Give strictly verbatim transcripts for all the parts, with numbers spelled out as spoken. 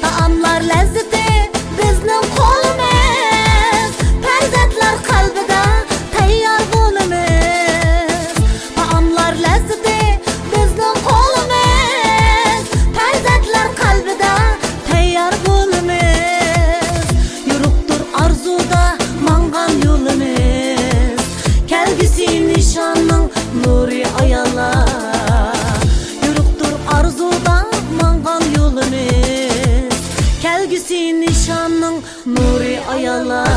تائاملار لەززىتى بىزنىڭ قولىمىز، پەرزەنتلەر قەلبىدە تەييار بولىمىز. تائاملار لەززىتى بىزنىڭ قولىمىز، پەرزەنتلەر قەلبىدە تەييار بولىمىز. يورۇقتۇر ئارزۇدا ماڭغان يولىمىز، كەلگۈسى نىشاننىڭ نۇرى ئاياللار. يورۇقتۇر ئارزۇدا ماڭغان يولىمىز، كەلگۈسى نىشاننىڭ نۇرى ئاياللار.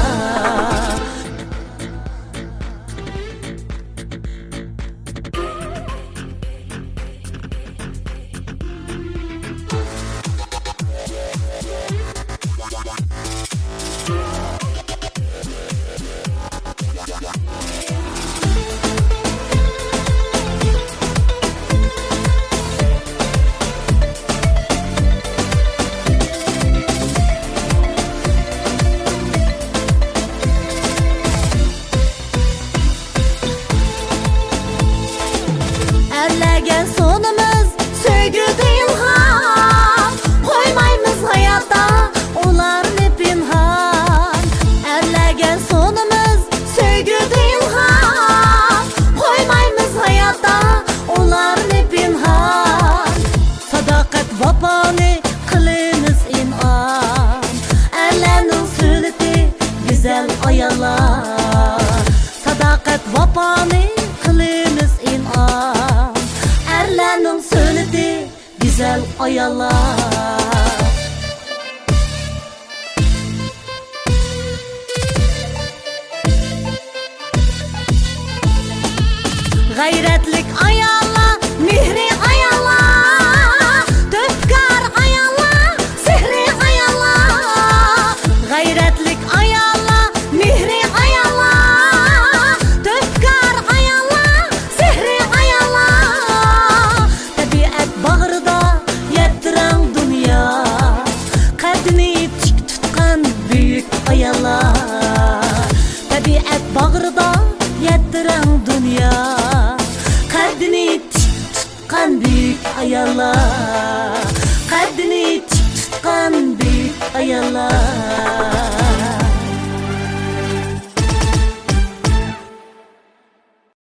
ئەرلەرگە سۇنىمىز سۆيگۈدە ئىلھام، قويمايمىز ھاياتتا ئۇلارنى پىنھان. ئەرلەرگە سۇنىمىز سۆيگۈدە ئىلھام، قويمايمىز ھاياتتا ئۇلارنى پىنھان. ساداقەت ۋاپانى قىلىمىز ئىنئام، ئەرلەرنىڭ سۈنئىتى گۈزەل ئاياللار. ساداقەت ۋاپانى قىلىمىز ئىنئام، ئەرلەرنىڭ سۈنئىتى گۈزەل ئاياللار. غەيرەتلىك ئاياللار، مېھرى ئاياللار، تۆھپىكار ئاياللار، سېھرىي ئاياللار. غەيرەتلىك ئاياللار، مېھرى ئاياللار، تۆھپىكار ئاياللار، سېھرىي ئاياللار. تەبىئەت باغرىدا يەتتە رەڭ دۇنيا، قەددىنى تىك تۇتقان بۈيۈك ئاياللار. تەبىئەت باغرىدا يەتتە رەڭ دۇنيا، قەددىنى تىك تۇتقان بۈيۈك ئاياللار. قەددىنى تىك تۇتقان بۈيۈك ئاياللار.